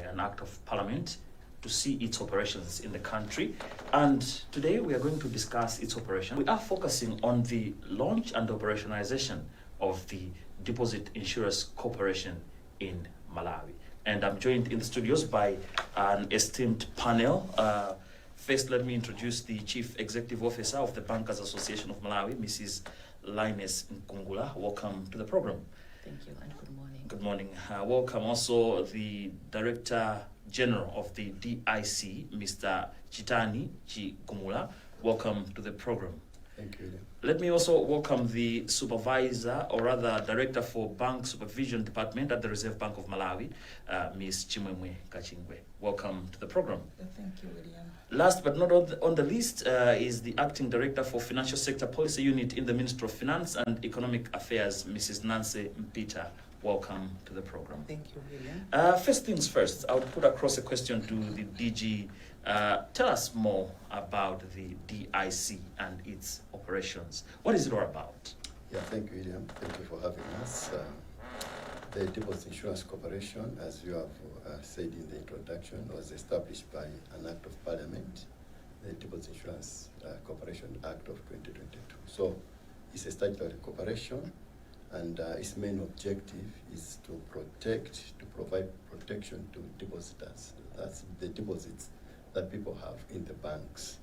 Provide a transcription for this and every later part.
an act of parliament to see its operations in the country. And today we are going to discuss its operation. We are focusing on the launch and operationalization of the Deposit Insurance Corporation in Malawi. And I'm joined in the studios by an esteemed panel. First, let me introduce the Chief Executive Officer of the Bankers Association of Malawi, Mrs. Linus Nkungula. Welcome to the program. Thank you and good morning. Good morning. Welcome also the Director General of the DIC, Mr. Chitani Chigumula. Welcome to the program. Thank you, William. Let me also welcome the supervisor, or rather Director for Bank Supervision Department at the Reserve Bank of Malawi, Ms. Chimwemwe Kachingwe. Welcome to the program. Thank you, William. Last but not on the least is the Acting Director for Financial Sector Policy Unit in the Ministry of Finance and Economic Affairs, Mrs. Nancy Mpita. Welcome to the program. Thank you, William. First things first, I would put across a question to the DG. Tell us more about the DIC and its operations. What is it all about? Yeah, thank you, William. Thank you for having us. The Deposit Insurance Corporation, as you have said in the introduction, was established by an Act of Parliament, the Deposit Insurance Corporation Act of 2022. So it's a statutory corporation, and its main objective is to protect, to provide protection to depositors. That's the deposits that people have in the banks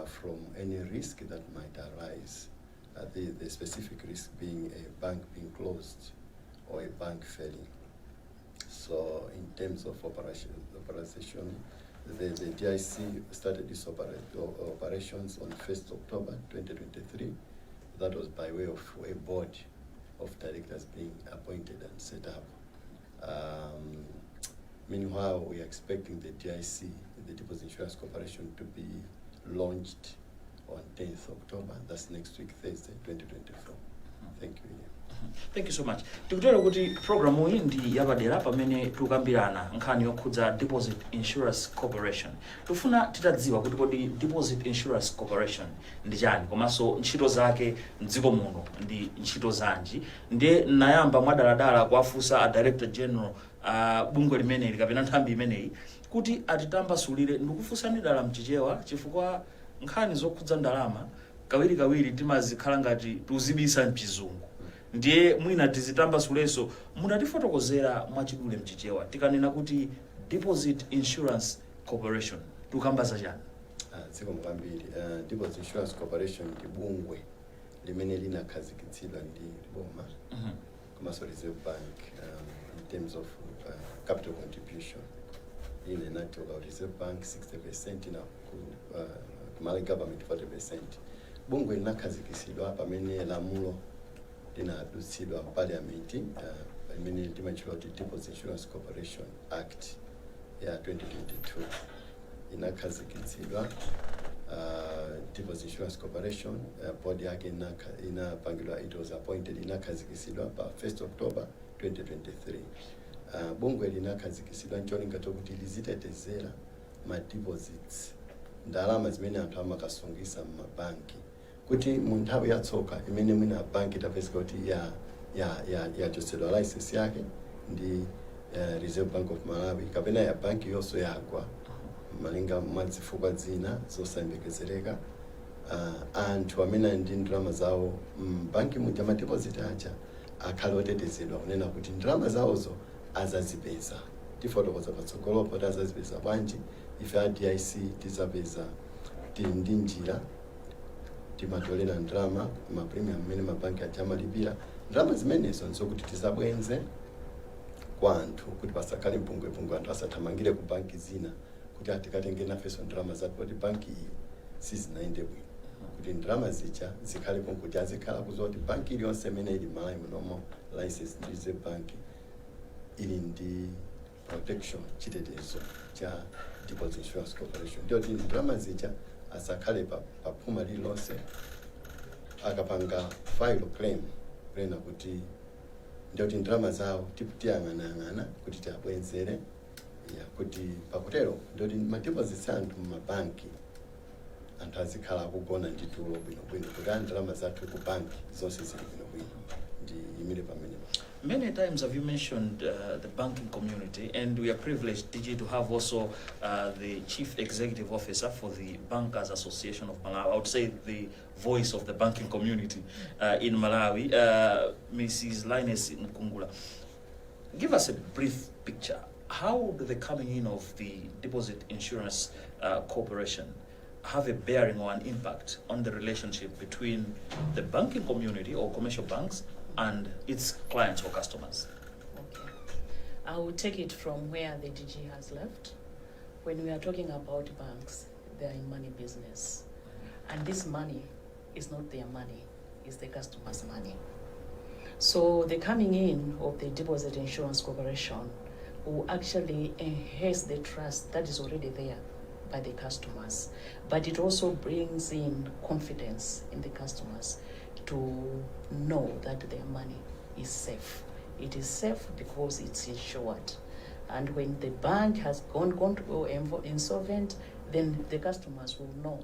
from any risk that might arise. The specific risk being a bank being closed or a bank failing. So in terms of operation, the DIC started its operations on 1st October 2023. That was by way of a board of directors being appointed and set up. Meanwhile, we are expecting the DIC, the Deposit Insurance Corporation, to be launched on 10th October. That's next week, Thursday, 2024. Thank you, William. Thank you so much. Tikutero kuti programu iyi ndi yapadera pamene tikukambirana nkhani yokhudza Deposit Insurance Corporation. Tifuna titadziwa kuti kodi Deposit Insurance Corporation ndi chani komanso ntchito zake mdziko muno ndi ntchito zanji. Ndiye nayamba mwadaladala kuwafunsa a Director General bungwe limeneli kapena nthambi imeneyi kuti atitambasulire. Ndikufunsani dala mchichewa chifukwa nkhani zokhudza ndalama kawirikawiri timazikhala ngati tuzibisa mchizungu, ndiye mwina tizitambasulenso. Munatifotokozera mwachidule mchichewa, tikanena kuti Deposit Insurance Corporation tikukamba zachani? Zikomo kwambiri. Deposit Insurance Corporation ndi bungwe limene linakhazikitsidwa ndi boma komanso Reserve Bank in terms of capital contribution. Ine inachoka Reserve Bank 60%, na ku Malawi government 40%. Bungwe linakhazikitsidwa pamene lamulo linadutsidwa parliament limene limatchedwa kuti Deposit Insurance Corporation Act ya 2022. Inakhazikitsidwa Deposit Insurance Corporation, board yake inapangidwa, it was appointed, inakhazikitsidwa pa 1st October 2023. Bungwe linakhazikitsidwa ncholinga chokuti lizitetezera ma deposits, ndalama zimene anthu amakasungisa m'mabanki, kuti mu nthawi yatsoka imene mwina banki itapezeka kuti yachotsedwa license yake ndi Reserve Bank of Malawi, kapena ya banki yonso yagwa malinga mwazifukwa zina zosayembekezereka, anthu amene ali ndi ndalama zawo mbanki muja, ma deposit aja, akhale otetezedwa kunena kuti ndalama zawozo azazipeza. Tifotokoza patsogolopo kuti azazipeza bwanji. Ife a DIC tizapeza, tili ndi njira, timatolera ndalama, ma premium amene mabanki aja amalipira. Ndalama zimenezo nzokuti tizabwenze kwa anthu kuti pasakhale mpungwepungwe, anthu asathamangire ku banki zina kuti atikatenge nafenso ndalama zathu kuti banki iyi sizinayende bwino, kuti ndalama zija zikhalepo, kuti azikhala kuziwa kuti banki iliyonse imene ili Malawi munomo license ndi Reserve Bank ili ndi protection, chitetezo cha Deposit Insurance Corporation. Ndiyo kuti ndalama zija asakhale pa phuma lililonse. Akapanga file claim kunena kuti ndiyoti ndalama zawo tiyang'anayang'ana kuti tiabwenzere ya kuti pakutero ndiyoti ma deposits anthu mmabanki, anthu azikhala akugona ndi tulo bwinobwino kuti a ndalama zathu ku banki zonse zili bwinobwino. Ndi imire pamene. Many times have you mentioned the banking community, and we are privileged, DG, to have also the Chief Executive Officer for the Bankers Association of Malawi. I would say the voice of the banking community in Malawi, Mrs. Linus Mkungula. Give us a brief picture. How do the coming in of the Deposit Insurance Corporation have a bearing or an impact on the relationship between the banking community or commercial banks and its clients or customers? Okay. I will take it from where the DG has left. When we are talking about banks, they are in money business. And this money is not their money, it's the customer's money. So the coming in of the Deposit Insurance Corporation will actually enhance the trust that is already there by the customers. But it also brings in confidence in the customers to know that their money is safe. It is safe because it's insured. And when the bank has gone to go insolvent, then the customers will know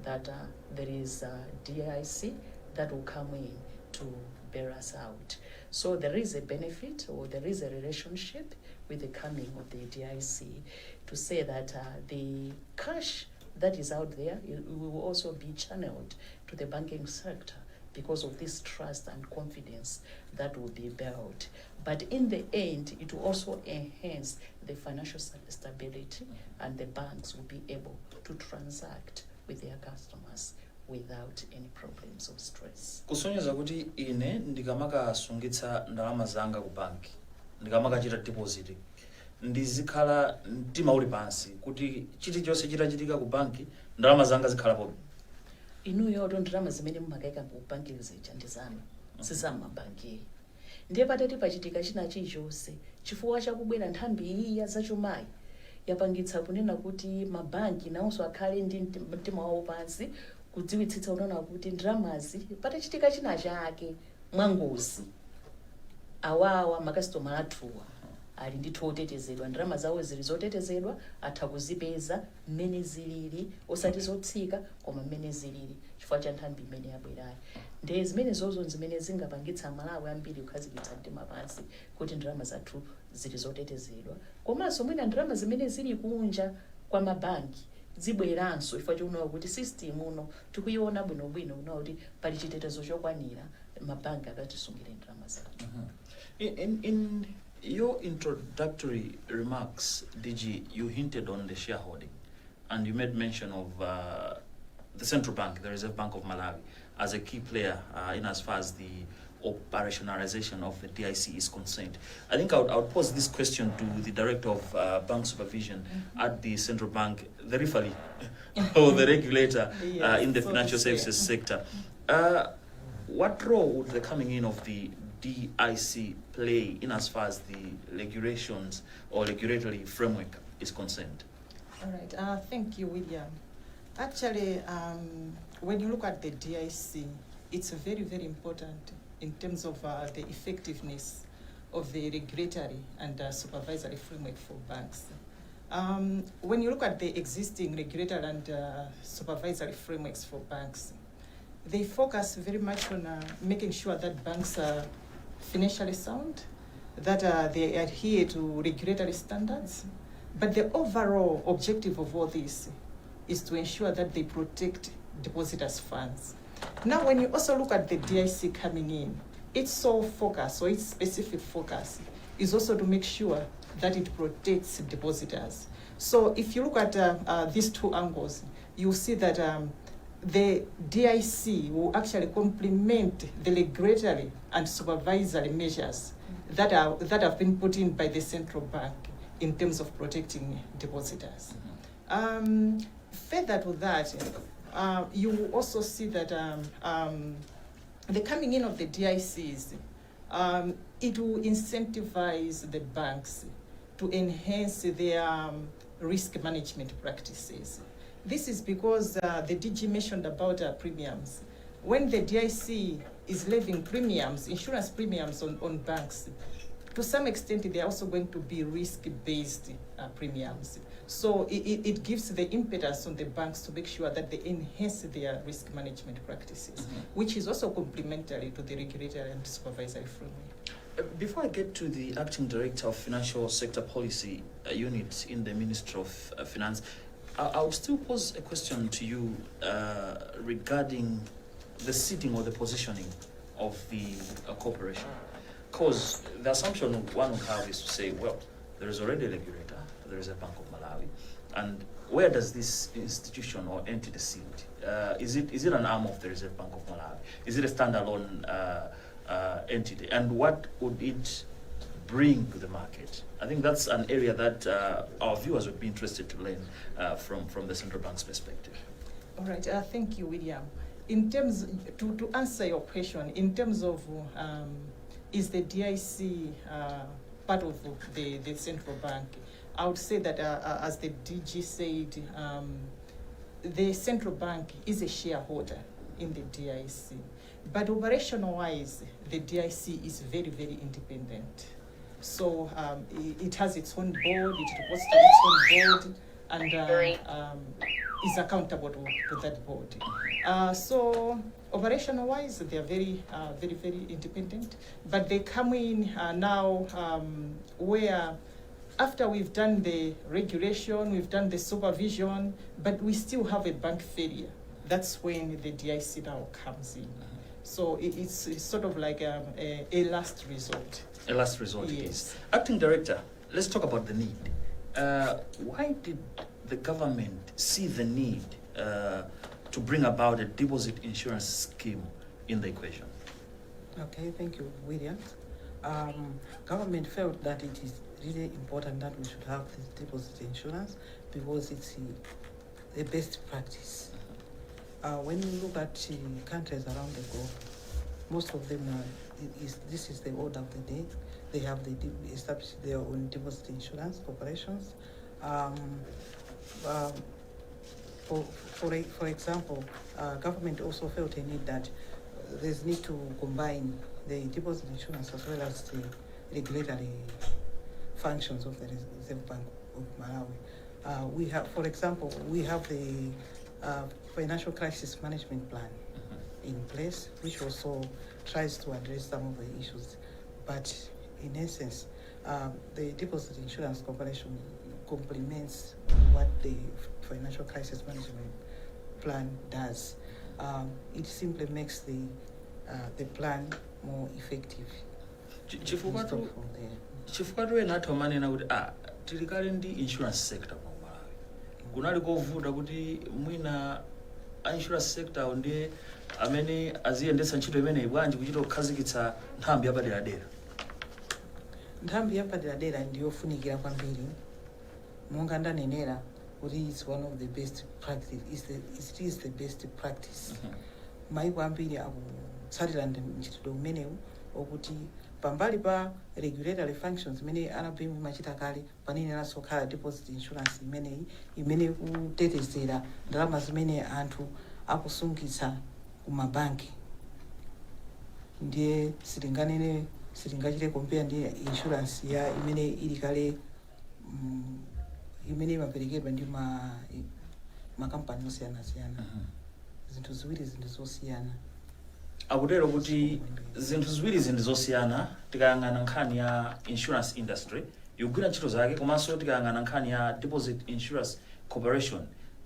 that there is a DIC that will come in to bear us out. So there is a benefit, or there is a relationship with the coming of the DIC to say that the cash that is out there, it will also be channeled to the banking sector because of this trust and confidence that will be built. But in the end, it will also enhance the financial stability, and the banks will be able to transact with their customers without any problems or stress. Kusonyeza kuti ine ndikamakasungitsa ndalama zanga ku banki, ndikamakachita deposit, ndizikhala mtima uli pansi kuti chilichonse chitachitika ku banki, ndalama zanga zikhalapo. Inuyo ndalama zimene mumakayika ku banki zija ndi zanu, sizamabanki. Ndiye patati pachitika china chilichonse, chifukwa chakubwera nthambi iyi ya zachumayi, yapangitsa kunena kuti mabanki nawonso akhale ndi mtima wawo pansi, kudziwitsitsa kunena kuti ndalamazi, patachitika china chake mwangozi, awawa makasitomala athuwa ali ndithu otetezedwa, ndalama zawo zili zotetezedwa, atha kuzipeza mmene zilili, osati zotsika koma mmene zilili, chifukwa cha nthambi imene yabwerayi. Ndiye zimene zozo zimene zingapangitsa Malawi ambiri kukhazikitsa mtima pansi kuti ndalama zathu zili zotetezedwa. Komanso mwina ndalama zimene zili kunja kwa mabanki zibweranso chifukwa chikuona kuti system uno tikuiona bwinobwino, kuona kuti pali chitetezo chokwanira, mabanki akatisungire ndalama zathu. In your introductory remarks, DG, you hinted on the shareholding and you made mention of the central bank, the Reserve Bank of Malawi, as a key player in as far as the operationalization of the DIC is concerned. I think I would pose this question to the Director of Bank Supervision at the central bank, the referee or the regulator in the so to financial say. Services sector. What role would the coming in of the DIC play in as far as the regulations or regulatory framework is concerned? All right, thank you, William. Actually, when you look at the DIC, it's very, very important in terms of the effectiveness of the regulatory and supervisory framework for banks. When you look at the existing regulatory and supervisory frameworks for banks, they focus very much on making sure that banks are financially sound, that they adhere to regulatory standards. But the overall objective of all this is to ensure that they protect depositors' funds. Now, when you also look at the DIC coming in, its sole focus or its specific focus is also to make sure that it protects depositors. So if you look at these two angles, you'll see that the DIC will actually complement the regulatory and supervisory measures that have been put in by the central bank in terms of protecting depositors. Further to that, you will also see that the coming in of the DICs, it will incentivize the banks to enhance their risk management practices. This is because the DG mentioned about premiums. When the DIC is levying premiums, insurance premiums on banks, to some extent they are also going to be risk-based premiums. So it gives the impetus on the banks to make sure that they enhance their risk management practices, which is also complementary to the regulatory and supervisory framework. Before I get to the acting director of Financial Sector Policy Unit in the Ministry of Finance, I'll still pose a question to you regarding the seating or the positioning of the corporation. Because the assumption one would have is to say, well, there is already a regulator, there is a Bank of Malawi, and where does this institution or entity sit? Is it an arm of the Reserve Bank of Malawi? Is it a standalone entity? And what would it bring to the market? I think that's an area that our viewers would be interested to learn from the central bank's perspective. All right, thank you, William. In terms, to answer your question, in terms of is the DIC part of the central bank, I would say that as the DG said, the central bank is a shareholder in the DIC. But operational wise, the DIC is very, very independent. So it has its own board, it reports to its own board, and is accountable to that board. So operational wise, they are very, very, very independent. But they come in now where after we've done the regulation, we've done the supervision, but we still have a bank failure. That's when the DIC now comes in. So it's sort of like a last resort. A last resort it is. Yes. Acting Director, let's talk about the need. Why did the government see the need to bring about a deposit insurance scheme in the equation? Okay, thank you, William. Government felt that it is really important that we should have this deposit insurance because it's the best practice. When you look at countries around the globe, most of them are, this is the order of the day. They have established their own deposit insurance corporations. For example, government also felt a need that there's need to combine the deposit insurance as well as the regulatory functions of the Reserve Bank of Malawi. We have, for example, we have the financial crisis management plan in place, which also tries to address some of the issues. But in essence, the Deposit Insurance Corporation complements what the financial crisis management plan does. It simply makes the plan more effective. Chifukwa Stop tu from there. Chifukwa tu ena athu amanena kuti ah, tili kale ndi insurance sector ku Malawi, kunali kovuta kuti mwina a insurance sector awo ndiye amene aziyendetsa ntchito imeneyi, bwanji kuchita kukhazikitsa nthambi yapaderadera? Nthambi yapaderadera ndiyofunikira kwambiri, monga ndanenera kuti it's one of the best practice, it is the best practice. Maiko ambiri akutsatira mchitidwe umenewu okuti pambali pa regulatory functions imene NBM imachita kale, paneneranso khala deposit insurance imeneyi imene kutetezera ndalama zimene anthu akusungitsa kumabanki. Ndiye sitinganene, sitingachite compare ndi insurance ya imene ili kale imene imaperekedwa ndi makampani osiyanasiyana. Zinthu ziwiri, zinthu zosiyana. Akutero kuti zinthu ziwiri zinthu zosiyana. Tikayang'ana nkhani ya insurance industry ikugwira ntchito zake, komanso tikayang'ana nkhani ya Deposit Insurance Corporation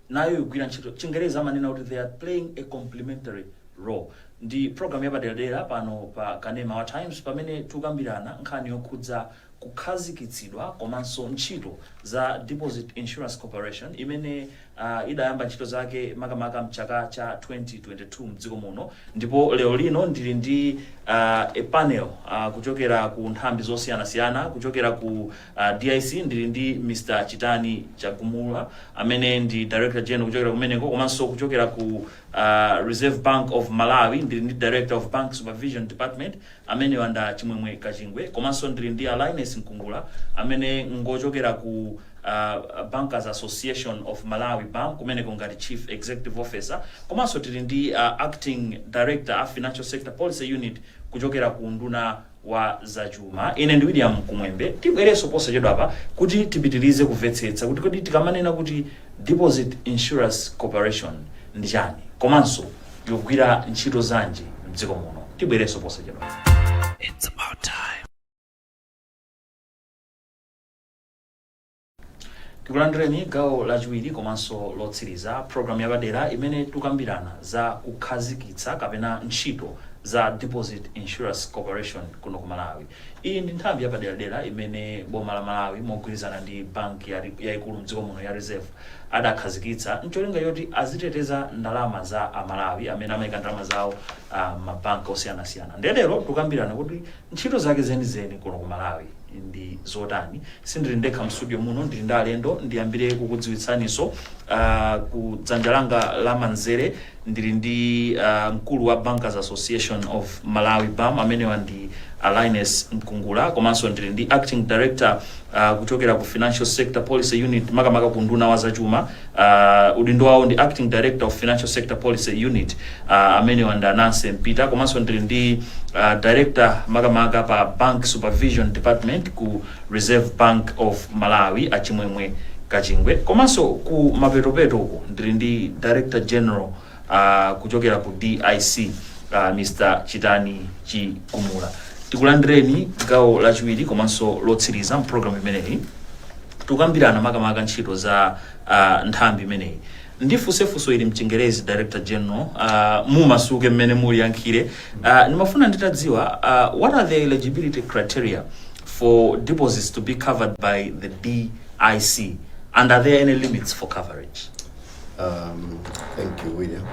nayo ikugwira ntchito. Chingerezi amanena kuti they are playing a complementary role. Ndi program yapaderadera pano pa kanema wa Times pamene tikukambirana nkhani yokhudza kukhazikitsidwa komanso ntchito za Deposit Insurance Corporation imene idayamba ntchito zake makamaka mchaka cha 2022 mdziko muno. Ndipo lero lino ndili ndi a panel kuchokera ku nthambi zosiyanasiyana. Kuchokera ku DIC ndili ndi Mr Chitani Chagumula amene ndi Director General kuchokera kumeneko, komanso kuchokera ku Reserve Bank of Malawi ndili ndi Director of Bank Supervision Department amene wanda Chimwemwe Kachingwe, komanso ndili ndi Alines Mkungula amene ngochokera ku Bankers Association of Malawi, BAM, kumeneko ngati Chief Executive Officer, komanso tili ndi Acting Director a Financial Sector Policy Unit kuchokera ku Unduna wa Zachuma. Ine ndi William Kumwembe. Tibwerenso posachedwapa kuti tipitirize kumvetsetsa kuti kodi tikamanena kuti Deposit Insurance Corporation ndi chani komanso yogwira ntchito zanji mdziko muno. Tibwerenso posachedwapa. It's about time. Tikulandireni gawo lachiwiri komanso lotsiriza program yapadera imene tikukambirana za kukhazikitsa kapena ntchito za Deposit Insurance Corporation kuno ku Malawi. Iyi ndi nthambi yapaderadera imene boma la Malawi mogwirizana ndi banki yayikulu mdziko muno ya Reserve adakhazikitsa ncholinga choti aziteteza ndalama za Amalawi amene amayika ndalama zawo mabanki osiyanasiyana. Ndiye lero tikukambirana kuti ntchito zake zenizeni kuno ku Malawi ndi zotani. Sindili ndekha mstudio muno, ndili ndi alendo. Ndiyambire kukudziwitsaninso, ku dzanja langa la manzere ndili ndi mkulu wa Bankers Association of Malawi, BAM, amenewa ndi Alines Mkungula, komanso ndili ndi acting director kuchokera ku Financial Sector Policy Unit, makamaka ku Unduna wa Zachuma. Udindo wawo ndi acting director of Financial Sector Policy Unit, amenewa ndi Ananse Mpita, komanso ndili ndi director makamaka pa Bank Supervision Department ku Reserve Bank of Malawi, Achimwemwe Kachingwe, komanso ku mapetopeto uku ndili ndi director general kuchokera ku DIC, Mr Chitani Chikumula. Tikulandireni gawo lachiwiri komanso lotsiriza mpulogalamu imeneyi. Tikukambirana makamaka ntchito za nthambi imeneyi. Ndifunsefunso ili mchingerezi, director general, mumasuke mmene muliyankhire. Ndimafuna nditadziwa, what are the eligibility criteria for deposits to be covered by the DIC, and are there any limits for coverage? Thank you, William.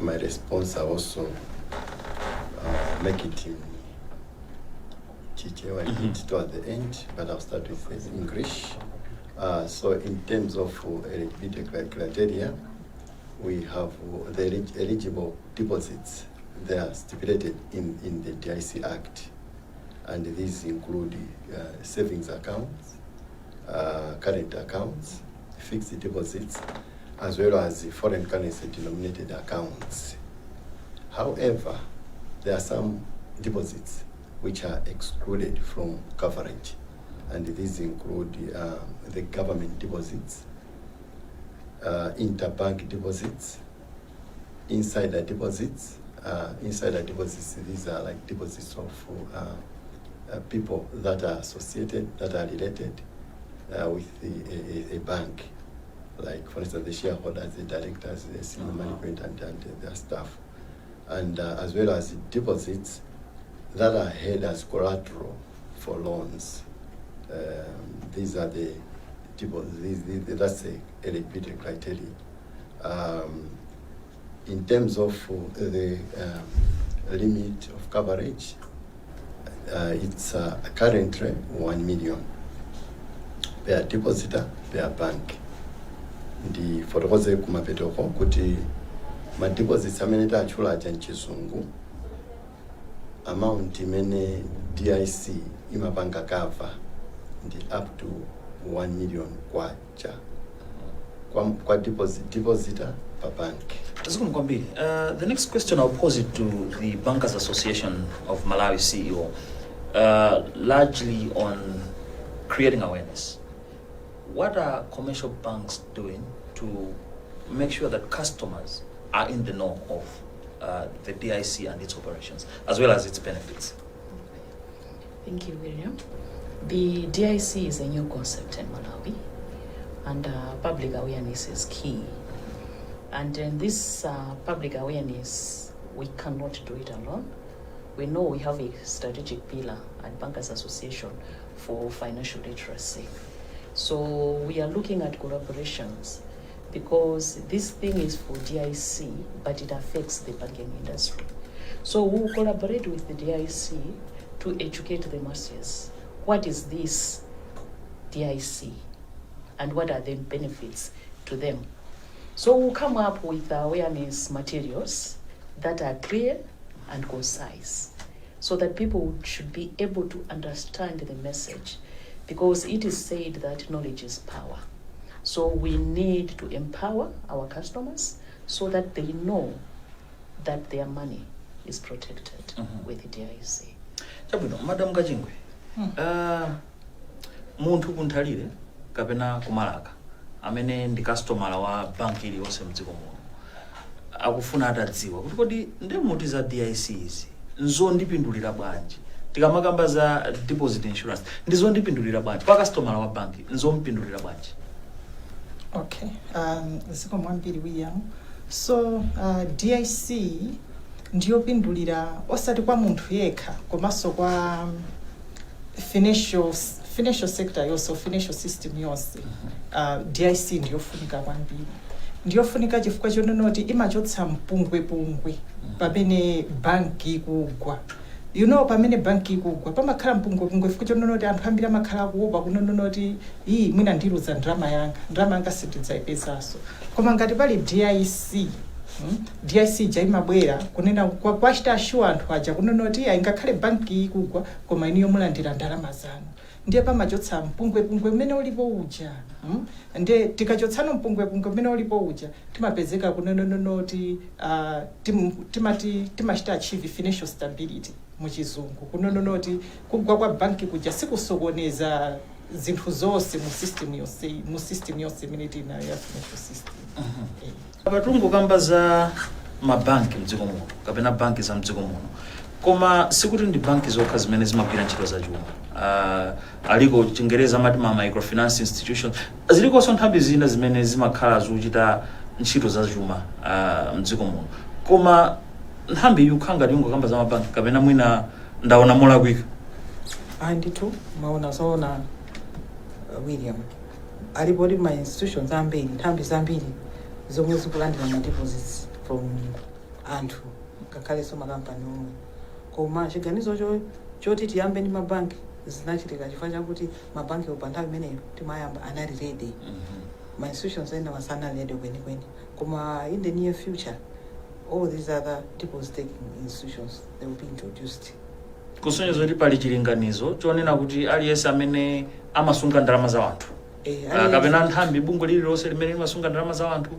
My response, I also make it in Chichewa a bit toward the end, but I'll start with English. So in terms of eligibility criteria, we have the eligible deposits. They are stipulated in the DIC Act, and these include savings accounts, current accounts, fixed deposits, as well as the foreign currency denominated accounts. However, there are some deposits which are excluded from coverage, and these include the government deposits, interbank deposits, insider deposits. Insider deposits, these are like deposits of people that are associated, that are related with a bank. Like, for instance, the shareholders, the directors, the senior management, and their staff. And as well as deposits that are held as collateral for loans. These are the deposits, that's the eligibility criteria. In terms of the limit of coverage, it's currently 1 million per depositor per bank. Ndifotokoze kumapetoko kuti ma deposits amene tatchula aja mchizungu, amount imene DIC imapanga cover ndi up to 1 million kwacha kwa depositor pa bank. Zikomo kwambiri. The next question, I'll pose it to the Bankers Association of Malawi CEO, largely on creating awareness. What are commercial banks doing to make sure that customers are in the know of the DIC and its operations, as well as its benefits? Thank you, William. The DIC is a new concept in Malawi, and public awareness is key. And in this public awareness, we cannot do it alone. We know we have a strategic pillar at Bankers Association for financial literacy. So we are looking at collaborations because this thing is for DIC, but it affects the banking industry. So we will collaborate with the DIC to educate the masses. What is this DIC and what are the benefits to them? So we'll come up with awareness materials that are clear and concise so that people should be able to understand the message, because it is said that knowledge is power. So we need to empower our customers so that they know that their money is protected with the DIC. Chabwino, Madam Kachingwe. Munthu kunthalire kapena kumalaka amene ndi kastomala wa banki iliyonse mdziko muno akufuna atadziwa kuti kodi ndemuti za DIC izi nzondipindulira bwanji? Tikamakamba za deposit insurance, ndizondipindulira bwanji? Kwa kastomala wa banki, nzompindulira bwanji? Okay, zikomo kwambiri, William. So DIC ndiyopindulira osati kwa munthu yekha komanso kwa financial sector yonse, financial system yonse. DIC ndiyofunika kwambiri. Ndiyofunika chifukwa chonenoti imachotsa mpungwepungwe pamene banki ikugwa. Pamene banki ikugwa pamakhala mpungwepungwe chifukwa chonenoti anthu ambiri amakhala akuopa kunenoti, "Iyi, mwina ndiluza ndalama yanga, ndalama yanga sindidzayipezanso." Koma ngati pali DIC, DIC ija imabwera kunena kwachita assure anthu aja kunena kuti, "Ayi, ngakhale banki ikugwa, koma iniyo mulandira ndalama zanu." Ndiye pamachotsa mpungwepungwe umene ulipo uja. Ndiye tikachotsano mpungwepungwe umene ulipo uja, timapezeka kunenoti timati timachita achieve financial stability muchizungu, kunenoti kugwa kwa banki kuja sikusokoneza zinthu zonse mu system yonse imene tinayo ya financial system. Apa tungokamba za mabanki mdziko muno kapena banki za mdziko muno, koma sikuti ndi banki zokha zimene zimagwira ntchito zachuma. Aliko chingereza amati ma microfinance institutions, zilikonso nthambi zina zimene zimakhala zikuchita ntchito zachuma mdziko muno. Koma nthambi iyi kukhala ngati yungokamba za mabanki, kapena mwina ndaona molakwika? Ayi ndithu, maona zoona, William. Alipo ndi ma institutions ambiri, nthambi zambiri zomwe zikulandira ma deposits from anthu ngakhalenso makampani omwe. Koma chiganizo choti tiyambe ndi mabanki zinachitika chifukwa chakuti mabanki pa nthawi imeneyo timayamba anali ready. Ma institutions ena wasanali ready kwenikweni, koma in the near future all these other deposit taking institutions, they will be introduced. Kusonyeza kuti pali chilinganizo chonena kuti aliyense amene amasunga ndalama za anthu, kapena nthambi, bungwe lililonse limene limasunga ndalama za anthu,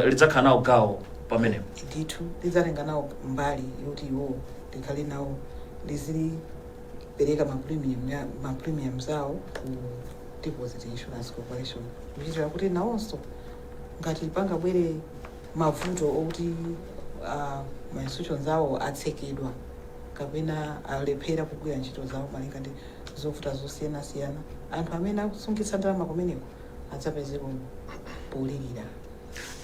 lidzakhala nawo gawo pamenepo. Ndithu, lidzatenga nawo mbali yoti iwo likhale nawo, lizilipereka ma premiums awo ku Deposit Insurance Corporation, kuchitira kuti nawonso ngati pangabwere mavuto okuti ma institutions awo atsekedwa kapena alephera kugwira ntchito zawo malinga ndi zovuta zosiyanasiyana, anthu amene akusungitsa ndalama kumeneko adzapezeko polirira.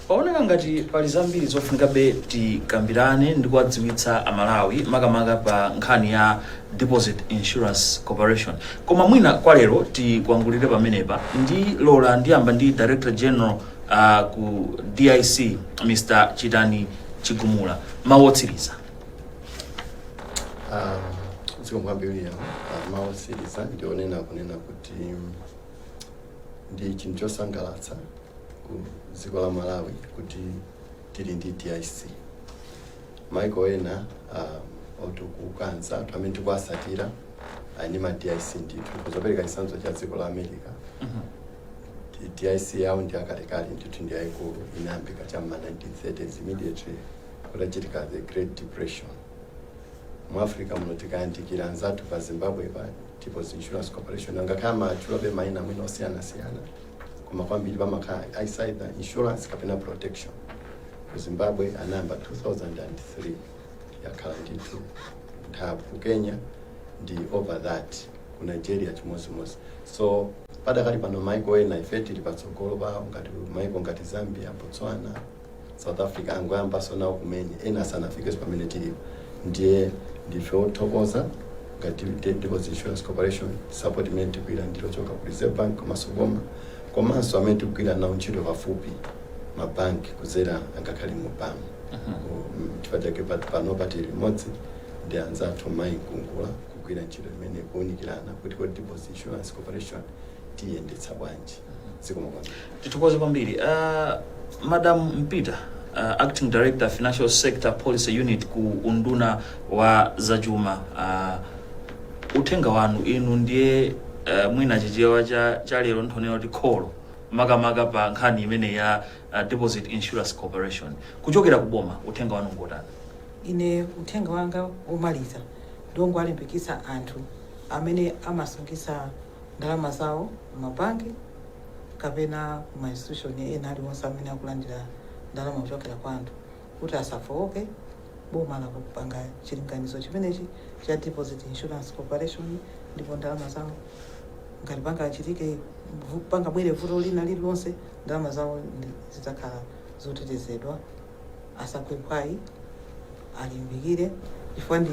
Paoneka ngati pali zambiri zofunikabe tikambirane ndi kuwadziwitsa Amalawi, makamaka pa nkhani ya Deposit Insurance Corporation, koma mwina kwa lero tikwangulire pamenepa. Ndi lola ndiyamba ndi Director General ku DIC, Mr Chitani Chigumula, mawu otsiriza. Zikomo kwambiri, William. Mawu otsiriza ndionena kunena kuti ndi chinthu chosangalatsa ku dziko la Malawi kuti tili ndi DIC. Maiko ena otukukanza, anthu amene tikuwasatira, ali ndi ma DIC ndithu. Kuzopereka chitsanzo cha dziko la America, DIC yawo ndi akalekale ndithu, ndi yayikulu, inayambika cham'ma 1930s immediately kutachitika the Great Depression. Mu Africa muno tikayandikira anzathu pa Zimbabwe, pa Deposit Insurance Corporation, angakhala matchulabe mayina mwina osiyanasiyana, koma kwambiri pamakhala either insurance kapena protection. Ku Zimbabwe anayamba 2003, yakhala ndithu nthawi. Ku Kenya ndi over that, ku Nigeria chimodzimodzi. So padakali pano maiko ena ife tili patsogolo pawo, ngati maiko ngati Zambia, Botswana, South Africa angoyambaso nawo kumene, ena asanafikenso pamene tilipo. Ndiye ndife othokoza ngati Deposit Insurance Corporation, support imene tikugwira ndilo choka ku Reserve Bank komanso boma, komanso amene tikugwira nawo ntchito pafupi, mabanki, kudzera angakhale mu BAM. Chifukwa chake panopa tili limodzi ndi anzathu mayi Mkungula kugwira ntchito imene kuwunikirana kuti kodi Deposit Insurance Corporation tiyendetsa bwanji. Zikomo kwambiri. Tithokoze kwambiri. Madam Mpita, Acting Director, Financial Sector Policy Unit ku unduna wa zachuma, uthenga wanu inu ndiye mwina Chichewa cha lero nthonera kuti kholo, makamaka pa nkhani imene ya Deposit Insurance Corporation, kuchokera ku boma, uthenga wanu ngotani? Ine uthenga wanga womaliza ndongowalimbikitsa anthu amene amasungitsa ndalama zawo kumabanki kapena kuma institution ena aliwonse amene akulandira ndalama kuchokera kwa anthu kuti asafowoke. Boma lakupanga chilinganizo chimenechi cha Deposit Insurance Corporation, ndipo ndalama zawo Ngati pangachitike pangabwere vuto lina lililonse, ndalama zawo zidzakhala zotetezedwa. Asagwe mphwayi, alimbikire, chifukwa ndi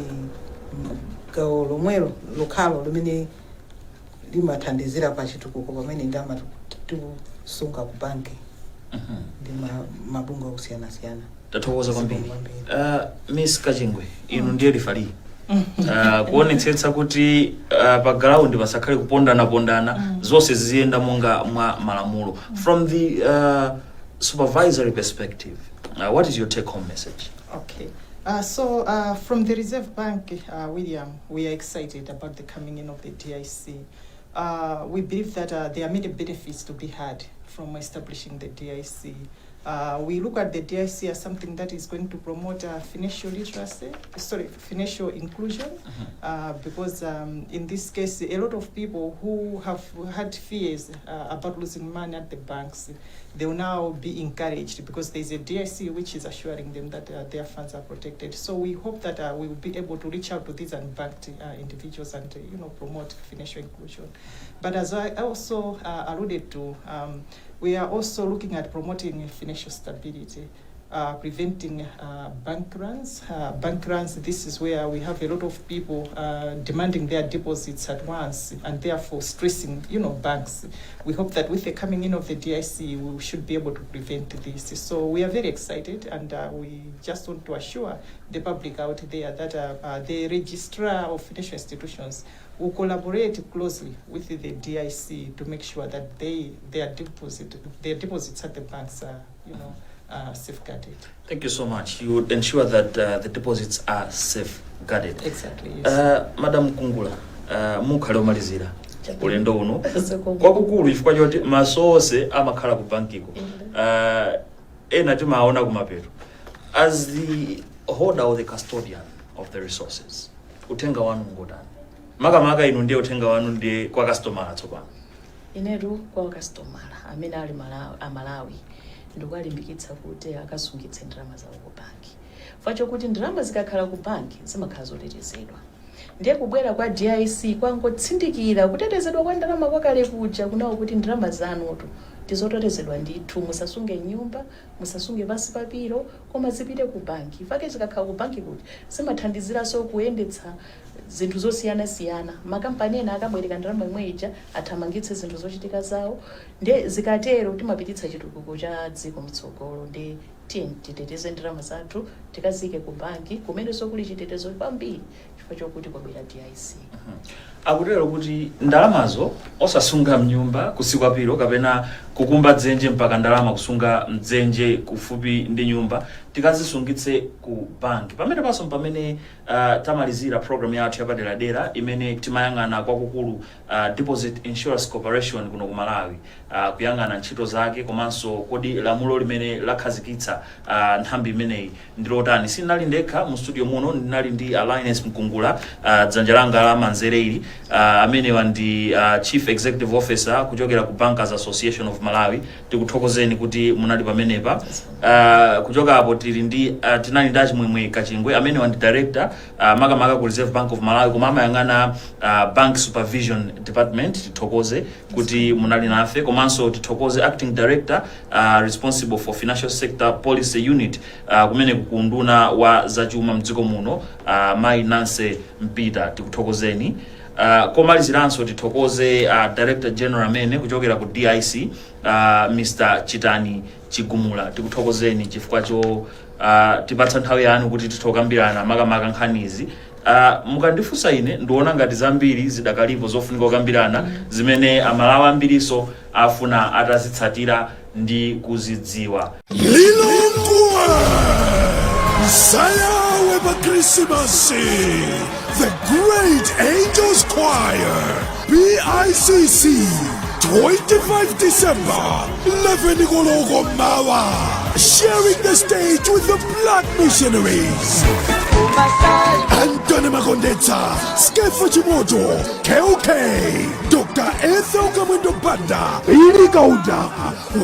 gawo lomwelo lokhalo limene limathandizira pa chitukuko pamene ndalama tikusunga ku banki ndi mabungwe akusiyanasiyana. Tathokoza kwambiri. Zikomo kwambiri. Miss Kachingwe, inu ndiye referee, kuonetsetsa kuti pa ground pasakhale kupondana-pondana, zonse ziziyenda monga mwa malamulo. From the supervisory perspective, what is your take home message? Okay. So from the Reserve Bank, William, we are excited about the coming in of the DIC. We believe that there are many benefits to be had from establishing the DIC. We look at the DIC as something that is going to promote financial literacy, sorry, financial inclusion, because in this case, a lot of people who have had fears about losing money at the banks, they will now be encouraged because there's a DIC which is assuring them that their funds are protected. So we hope that we will be able to reach out to these unbanked individuals and promote financial inclusion. But as I also alluded to, we are also looking at promoting financial stability, preventing bank runs. Bank runs, this is where we have a lot of people demanding their deposits at once and therefore stressing banks. We hope that with the coming in of the DIC, we should be able to prevent this. So we are very excited, and we just want to assure the public out there that the registrar of financial institutions will collaborate closely with the DIC to make sure that their deposits at the banks are safeguarded. Thank you so much. You would ensure that the deposits are safeguarded. Exactly. Yes. Madam Kungula, mukhale omalizira ulendo uno Zikomo. Kwakukulu chifukwa choti maso onse amakhala ku bankiko, ena timaona kumapeto. As the holder or the custodian of the resources, uthenga wanu ngotani? Makamaka inu ndiye uthenga wanu ndiye kwa kastomala tsopano. Inetu kwa kastomala amene ali Amalawi ndikuwalimbikitsa kuti akasungitse ndalama zawo ku banki, chifukwa chokuti ndalama zikakhala ku banki zimakhala zotetezedwa. Ndiye kubwera kwa DIC kwangotsindikira kutetezedwa kwa ndalama kwakale kuja kunawo, kuti ndalama zanutu ndizotetezedwa ndithu. Musasunge nyumba, musasunge pansi pa pillow, koma zipite ku banki. Fake zikakhala ku banki kuti zimathandiziranso kuyendetsa zinthu zosiyanasiyana. Makampani ena akabwereka ndalama imwe ija athamangitse zinthu zochitika zawo. Ndiye zikatero timapititsa chitukuko cha dziko mtsogolo. Ndi tiye titeteze ndalama zathu, tikazike ku banki kumenenso kuli chitetezo kwambiri chifukwa chokuti kwabwera DIC. Akutero kuti ndalamazo osasunga mnyumba kusiku pillow kapena kukumba dzenje mpaka ndalama kusunga mdzenje kufupi ndi nyumba, tikazisungitse ku banki. Pamene paso pamene tamalizira program yathu yapaderadera imene timayang'ana kwakukulu Deposit Insurance Corporation kuno ku Malawi, kuyang'ana ntchito zake komanso kodi lamulo limene lakhazikitsa nthambi imeneyi ndilotani. Sindinali ndekha mu studio muno, ndinali ndi Alliance Mkungula, dzanja langa la manzere ili, amenewa ndi Chief Executive Officer kuchokera ku Bankers Association of Malawi. Tikuthokozeni kuti munali pamenepa. Kuchoka apo tili ndi tinali ndi Achimwemwe Kachingwe, amenewa ndi director, makamaka ku Reserve Bank of Malawi, koma amayang'ana Bank Supervision Department. Tithokoze kuti munali nafe. Komanso tithokoze acting director responsible for Financial Sector Policy Unit kumene ku unduna wa zachuma mdziko muno, Mayi Nancy Mpita, tikuthokozeni. Komaliziranso tithokoze Director General amene kuchokera ku DIC, Mr Chitani Chigumula. Tikuthokozeni chifukwa cho tipatsa nthawi yanu kuti titokambirana makamaka nkhanizi. Mukandifunsa ine, ndiona ngati zambiri zidakalipo zofunika kukambirana zimene Amalawi ambiriso afuna atazitsatira ndi kuzidziwa. Lilongwe Sayawe pa Christmas, The Great Angels Choir, BICC, 25 December, 11 koloko mawa, sharing the stage with the Black Missionaries. Anthony Makondetsa, Skeffa Chimoto, KK, Dr. Ethel Kamwendo Banda, Billy Kauda,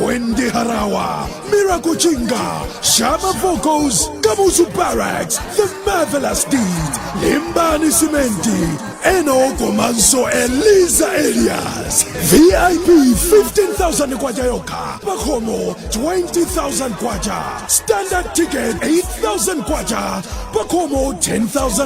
Wendy Harawa, Miracle Chinga, Shama Vocals, Kamuzu Barracks, The Marvelous Deed, Limbani Simenti, Eno Komanso Eliza Elias, VIP 15,000 kwacha yokha, Pakhomo 20,000 kwacha, standard ticket 8,000 kwacha, Pakhomo 10,000.